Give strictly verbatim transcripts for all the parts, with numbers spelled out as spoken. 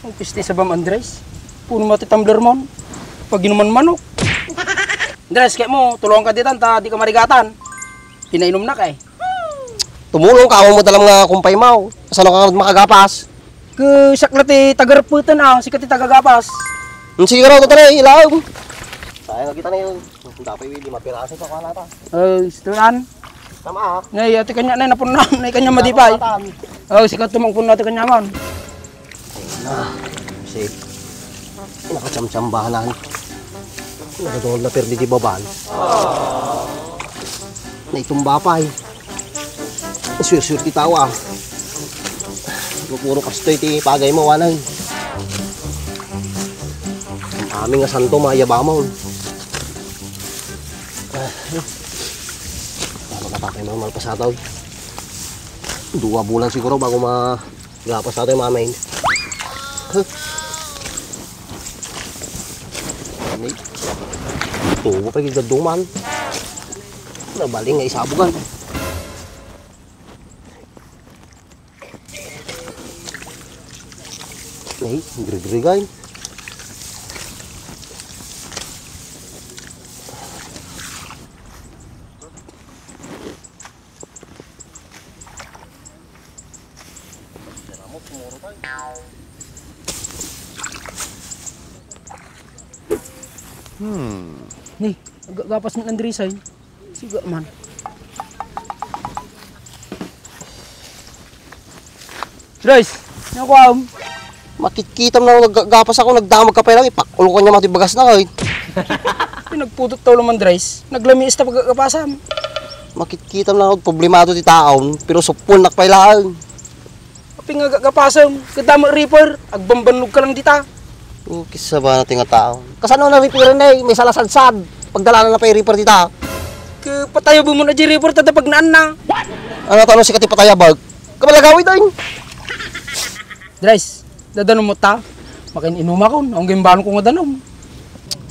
Ang pisti sabam, Andres. Puno mo ti tumbler mo. Pag-inuman manok. Andres, kaya mo, tulungan ka ditan, ta di ka marigatan. Pinainumnak eh. Tumulong ka, awan mo dalam nga kumpay mo. Kasano ka nga makagapas? Ke, siak la ti tagarputan, ah. Sika ti tagagapas. Hmm, sige raw, tatay, ilaw. Sayang kita na yun. Dapat yung lima piraso sa kanata. Oh, isturan. Tama, ah. Nay, ati kanya na, napunna. Nay, kanya madipay. Tama, tama. Oh, sika tumangpun na ati kanya man. Ah, si, nakachamchambahan na. Nakadol na perdi di baban. Naitumba pa, eh. Sursur ti tawa. Puro kastoy ti pagay mo, wanay. Amin nga santo, mayabamon. Ah, ano ka, tatay, mga malpasataw? Dua bulan siguro bago ma-, Gapas tayo, mamain. Huh. Ani? Tubo pa yung daduman. Nabaling nga isabugan. Ay, grigrigan. Hmm. Ni, ga-, gapas ni Andres ay. Siga man. Andres, ano ko am? Makitkitam na naggapas ako, nagdamag ka pa lang, ipakul ko niya mati bagas na, oy. Pinagpudot taw naman, Andres. Naglamiis ta pagkakapasam. Makitkitam na ako, problemado ti taon, pero supol nak pa ilaan. Apin nga gagapasam, kadama reaper, agbambannog ka lang dita. Oh, kisa ba natin nga taon? Kasano na reaper na eh, may salasadsad. Pagdalanan na pa yung reaper dita. Kapatayo mo na di reaper, tata pag naan na. Ano tano si kati patayabag? Kamalagawid ay. Dres, dadanom mo ta. Makin inumakon, ang gimbahan ko nga danom.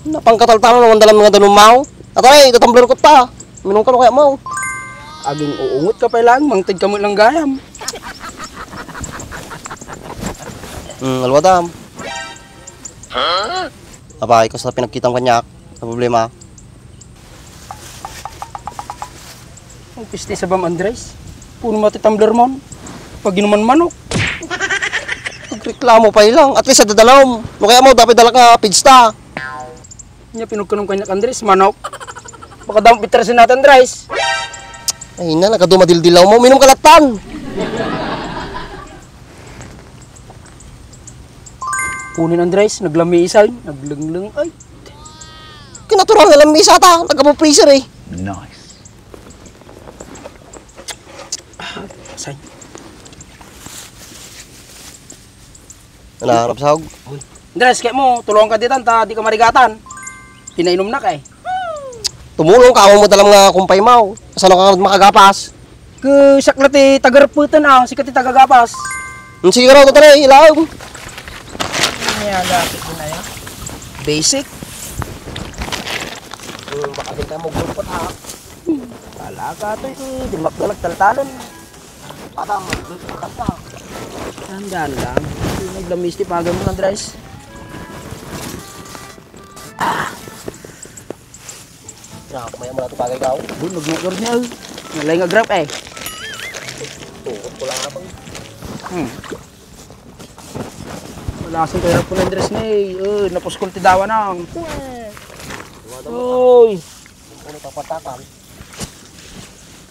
Napangkataltanon, ang dalam nga danom mao. Atay, tatamblor ko ta. Minum ka no kaya mao. Aging uungot ka pa lang, mangtid ka mo lang gayam. Hmm, alwadam. Huh? Apay, ko sa pinagkitam kaniak, sa problema. Ang pisti sabam, Andres. Puno mo ti tumbler mo. Pag-inuman manok. Nagreklamo pa ilang. At least, sa dadalom. No kaya mo, dapat dalak nga pidsta. Nya pinagkanong kaniak, Andres, manok. Baka daw pitrasin natin, Andres. Ay na, nagkadumadildilaw mo. Minum ka latan. Kunin, Andres, naglamisan, naglengleng, ay. Kinatural nga lamisa ta, nagkapo-freezer eh. Nice. Say. Ala, Rapsog. Andres, kaya mo, tulungan ka ditan, ta di ka marigatan. Pinainom na ka eh. Tumulong ka, awan mo dalam nga kumpay mo. Kasano ka makagapas? Ke, siak la ti tagarputan, ah. Sika ti tagagapas. Hmm, sige raw, tatay, ilaw. Ano yan, lapit mo na yan? Basic. Hmm, baka din tayo magulpot, ah. Talaga, to, ito, di magdalag taltalon. Baka magulpot ka. Tandaan lang. Naglamis ti pagan mo ng dries. Grabe, may mga bagay daw. Doon, nagmukor niya, oh. Nalay nga grab, eh. Tuhod ko lang ako. Hmm. Wala sing kaya po ng dress ni, eh. Oh, napuskol ti dawa na. Uy. Ano, tapatakan?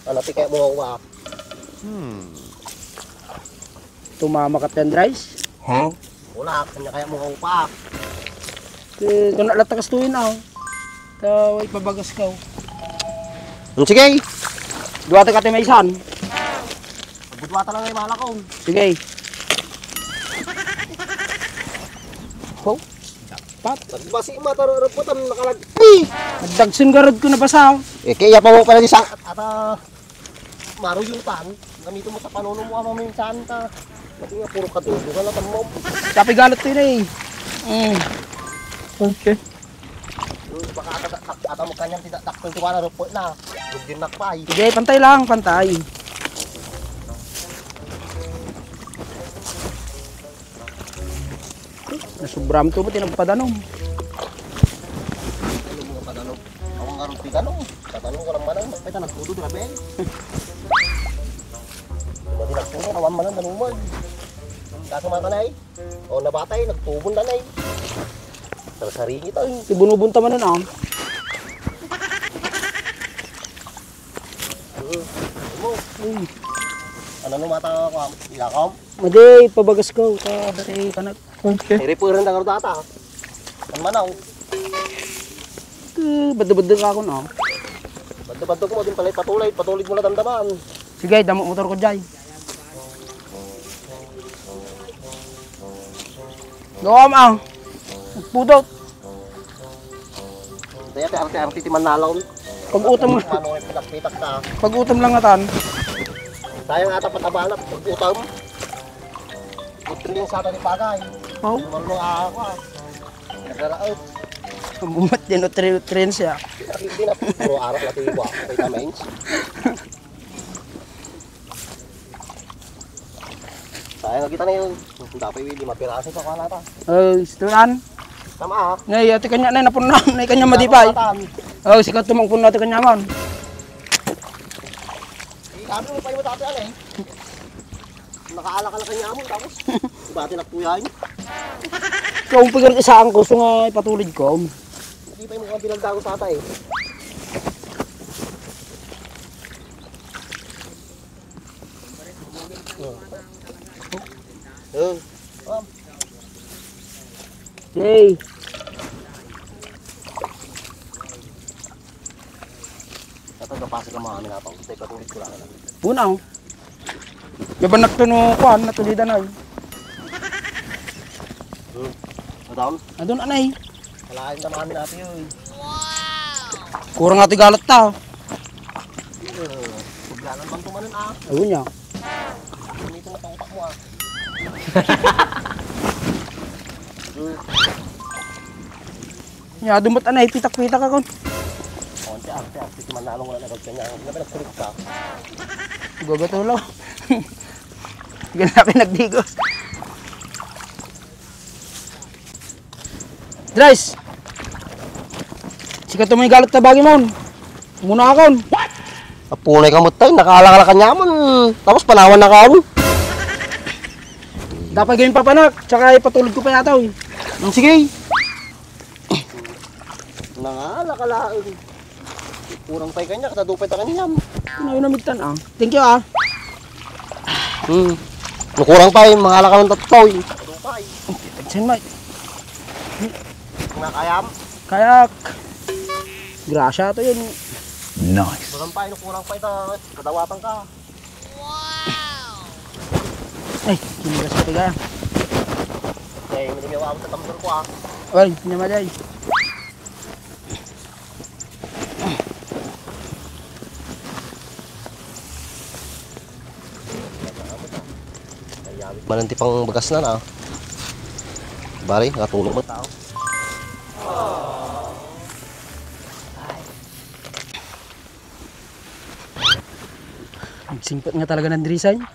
Ano, ti kaya mo nga uwa? Hmm. Tumama ka ten rice? Huh? Wala, kanya kaya mo nga upa. Eh, kung nalatakas to yun, ah. Ikaw, ipabagas ka, oh. Hmm, sige. Duwata ka, Timay San. Budwata lang ay malakong. Sige. Oh, dapat. Nagbasi mata, ruputan, nakalagpi. Nagdagsun garod ko nabasa, oh. Eh, kaya pa mo pala di sa At, at, ah, maruyutan. Gamitin mo sa panunong mo, ama, minsan ka. Kasi nga, puro kadugo ka na, tamo. Tapi galit to yun, eh. Mm. Okay. Baka ata, ata, ata mo kanyang tidak dakpel to, para report na. Lugin na pa, eh. Sige, pantay lang, pantay. Nasubram to, pati nagpadanom. Ano mo padanom? Ako nga rin padanom. Padanom ko lang manang. Kita nagtudo, grabe. Pati nagtudo, awan manang, danuman. Kaso mata na eh. O, nabatay, nagtubon na na eh. Sarsaringi tayo. Ibunubon ta manen, ah. Hmm. Mo. Uy. Ano no mata ko, ah? Ilakam? Madi, pabagas ko. Ta, dati, kanak. Okay. Iripuran na karo data. Ang manaw. Ke, badde-badde ka ako, no? Badde-badde ko, din pala ipatulay. Patulid mo na damdaman. Sige, damo motor ko, jay. Gawam, ah. Pudot. Daya, te, arte-arte, ti manalon. Pag-utom nga. Manong nagpitak-pitak ka. Pag-utom lang atan. Sayang ata patabana, pag-utom. Putring sa ata ni Pagay. Oh? Marunong ako, ah. Nagdaraot. Ang bumat din, nutri-, nutrients siya. Hindi na, puro arak na tiwa. Vitamins. Sayang kita na yun. Dapat yung lima piraso pa pala ta. Oh, istuan. Tama, ah. Nay, ati kanya na napunan, nay kanya madipay. Tama, tama. Oh, sikat tumang puno ati kanya man. Eh, sabi mo pa yung matati, ano eh. Nakaala ka na kanya mo, tapos. Iba ati nagpuyain. Kung pigar isaan ko, so nga ipatulid ko. Hindi pa yung mga pinagdago sa ata eh. Oh. Hey. Ito, kapasok ang mga amin apang. Ito, ipatulid ko lang. Punaw. Yaban nagtuno, kuan, natulidan ay. Hmm. Madam? Adun, anay. Kalain ka mga amin ate, oy. Kurang ati galat ta. Paglanan bang tumanan, ah? Ayun niya. Dito na pang utak mo, ah. Nya, dumot anay, pitak-pitak akon. Oh, ante, ante, ante, si Manalong wala na kanya. Ano ba nagsulit ka? Gagatulo. Ganapin nagdigos. Dres! Sika to may galit ta bagi mon. Muna akon. Apunay ka mo tayo, nakaalakalakan niya mon. Tapos panawan na kaon. Dapat gawin papanak, tsaka ipatulog ko pa yata, oy. Ang sige. Nangaalakalaang. Kurang pay kanya, kadupay ta kanya. Ano yun, namigtan, ah? Thank you, ah. Hmm. Nakurang pay, mga alakalan tatlo, eh. Kadupay. Tagsen, Mike. Nakayam? Kayak. Grasya to yun. Nice. Kurang pay, nakurang pay ta, kadawatan ka. Ay, kinigas ko tiga. Ay, hindi niya ako sa tambor ko, ah. Ay, hindi naman, ay. Mananti pang bagas na na. Bari, nakatulog mo tao. Nagsingpet nga talaga ng drisan.